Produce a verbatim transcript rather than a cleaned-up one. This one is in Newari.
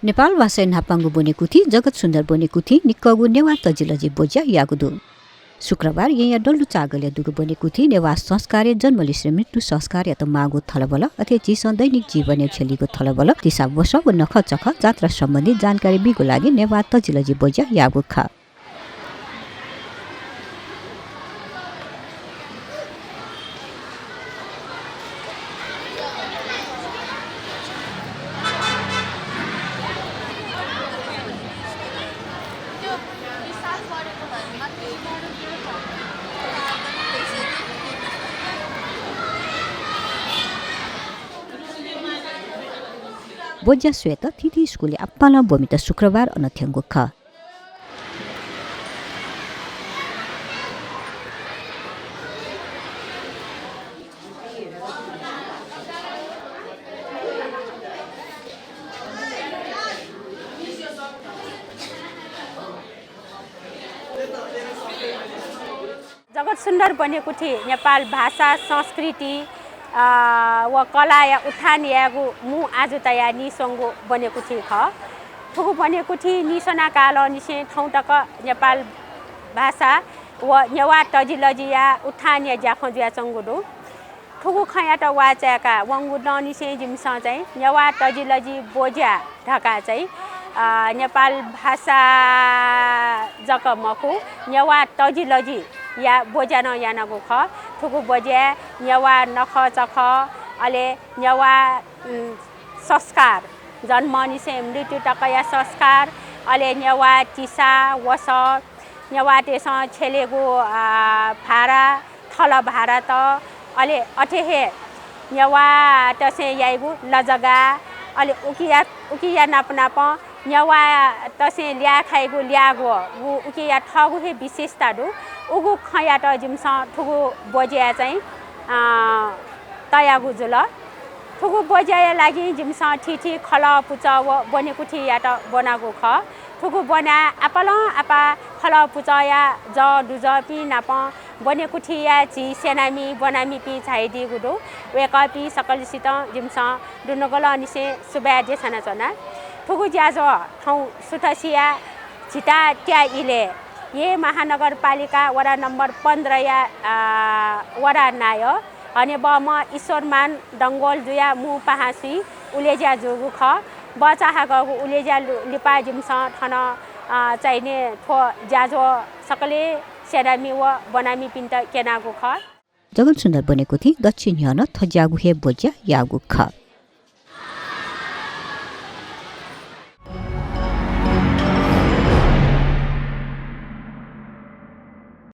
नेपाल भाषाया न्हापांगु ब्वनेकुथि जगत सुन्दर ब्वनेकुथिं निक्कःगु नेवाः तजिलजि ब्वज्या याःगु दु। शुक्रबार येँया डल्लु चागलय् दुगु ब्वनेकुथिं नेवाः संस्कारय् जन्म लिसे मृत्यु संस्कारयात माःगु थलबल, अथे झीसं दैनिक जीवनय् झेलीगु थलबल, तिसा वसः व नखःचखः जात्रा सम्बन्धी जानकारी बीगु लागि नेवाः तजिलजि ब्वज्या याःगु खः। ब्वज्या स्वयेत थीथी स्कुलय् आपालं ब्वमित शुक्रबार अन थ्यंगु खः। जगत सुन्दर ब्वनेकुथि नेपाल भाषा, संस्कृति, अ, व कलाया उत्थान यायेगु मू आजु तयाः नीस्वंगु ब्वनेकुथि खः। थुगु ब्वनेकुथि नीस्वना कालंनिसें थौं तक नेपाल भाषा व नेवाः तजिलजिया उत्थानया ज्याखँ जुयाच्वंगु दु। थुगु खँयात वाःचाय्‌का वंगु दँनिसें जिमिसं चाहिँ नेवाः तजिलजि ब्वज्या धकाः चाहिँ, अ, नेपाल भाषा जक मखु, नेवाः तजिलजिया ब्वज्या नं यानागु खः। थुगु ब्वज्याय् नेवाः नखःचखः, अले नेवाः, उम्, संस्कार, जन्मनिसें मृत्यु तकया संस्कार, अले नेवाः तिसा, वसः, नेवाःतय्‌सं छ्यलेगु, अ, भारा, थल भारात, अले अथे हे नेवाःतय्‌सं याइगु लजगा, अले उकिया, उकिया नाप नापं नेवाःतय्‌सं ल्याः खाइगु ल्याःगु, उ, उकिया थःगु हे विशेषता दु। उगु खँयात जिमिसं थुगु ब्वज्याय् चाहिँ, अ, तयागु जुल। थुगु ब्वज्याया लागि जिमिसं थीथी खलः पुचः व ब्वनेकुथियात ब्वनागु खः। थुगु ब्वनाय् आपालं आपाः खलः पुचःया जः दुजःपिं नाप ब्वनेकुथिया झी सेनामि ब्वनामिपिं झायादीगु दु। वय्‌कःपिं सकलसितं जिमिसं दुनुगलंनिसें सुभाय् देछानाच्वना। थुगु ज्याझ्वः थौं सुथसिया झिता त्याः इलय् येँ महानगरपालिका वडा नम्बर पन्ध्रया, अ, वडा नायः हनेबहःम्ह ईश्वरमान डंगोल जुया मू पाहांसुइ उलेज्या जूगु खः। बचाहाकःगु उलेज्या लु-, लिपा जिमिसं थन, अ, चाहिने थ्व ज्याझ्वः सकलें सेनामि व ब्वनामिपिन्त क्यनागु खः। जगन सुन्दर ब्वनेकुथिं दच्छि न्ह्यः नं थज्याःगु हे ब्वज्या याःगु खः।